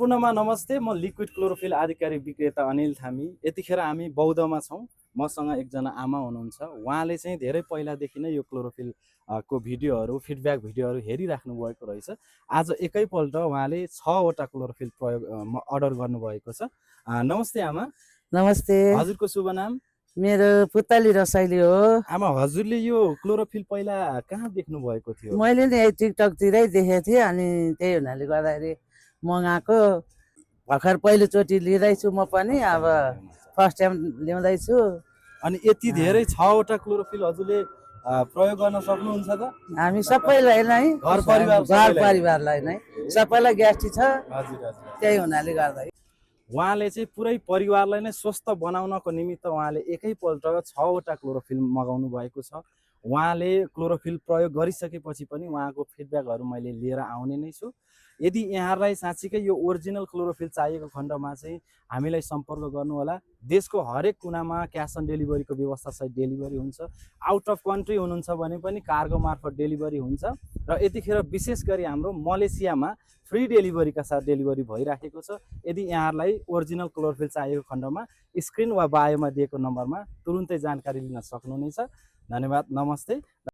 पूर्णमा नमस्ते। म liquid chlorophyll आधिकारिक विक्रेता अनिल थामी। यतिखेर हामी बौद्धमा छौँ। मसँग एकजना आमा हुनुहुन्छ। उहाँले चाहिँ धेरै पहिलादेखि नै यो क्लोरोफिल को भिडियोहरू फिडब्याक भिडियोहरू हेरिराख्नु भएको रहेछ। आज एकैपल्ट उहाँले 6वटा क्लोरोफिल अर्डर गर्नुभएको छ। नमस्ते आमा। नमस्ते। हजुरको शुभ नाम? मेरो पुतली रसाइली हो। आमा, हजुरले यो क्लोरोफिल पहिला कहाँ देख्नु भएको थियो? मैले नि टिकटकतिरै देखेको थिएँ, अनि त्यही हुनाले गर्दाखेरि मगाएको। भर्खर पहिलोचोटि लिँदैछु म पनि, अब फर्स्ट टाइम ल्याउँदैछु। अनि यति धेरै 6वटा क्लोरोफिल हजुरले प्रयोग गर्न सक्नुहुन्छ त? हामी सबैलाई नै, घर परिवारलाई नै, सबैलाई ग्यास्ट्रिक छ। हजुर हजुर। त्यही हुनाले गर्दा उहाँले चाहिँ पुरै परिवारलाई नै स्वस्थ बनाउनको निमित्त उहाँले एकैपल्ट 6वटा क्लोरोफिल मगाउनु भएको छ। उहाँले क्लोरोफिल प्रयोग गरिसकेपछि पनि उहाँको फिडब्याकहरू मैले लिएर आउने नै छु। यदि यहाँहरूलाई साँच्चीकै यो ओरिजिनल क्लोरोफिल चाहिएको खण्डमा चाहिँ हामीलाई सम्पर्क गर्नुहोला। देशको हरेक कुनामा क्यास अन डेलिभरीको व्यवस्थासहित डेलिभरी हुन्छ। आउट अफ कन्ट्री हुनुहुन्छ भने पनि कार्गो मार्फत डेलिभरी हुन्छ। र यतिखेर विशेष गरी हाम्रो मलेसियामा फ्री डेलिभरीका साथ डेलिभरी भइराखेको छ। यदि यहाँहरूलाई ओरिजिनल क्लोरोफिल चाहिएको खण्डमा स्क्रिन वा बायोमा दिएको नम्बरमा तुरुन्तै जानकारी लिन सक्नुहुनेछ। धन्यवाद। नमस्ते।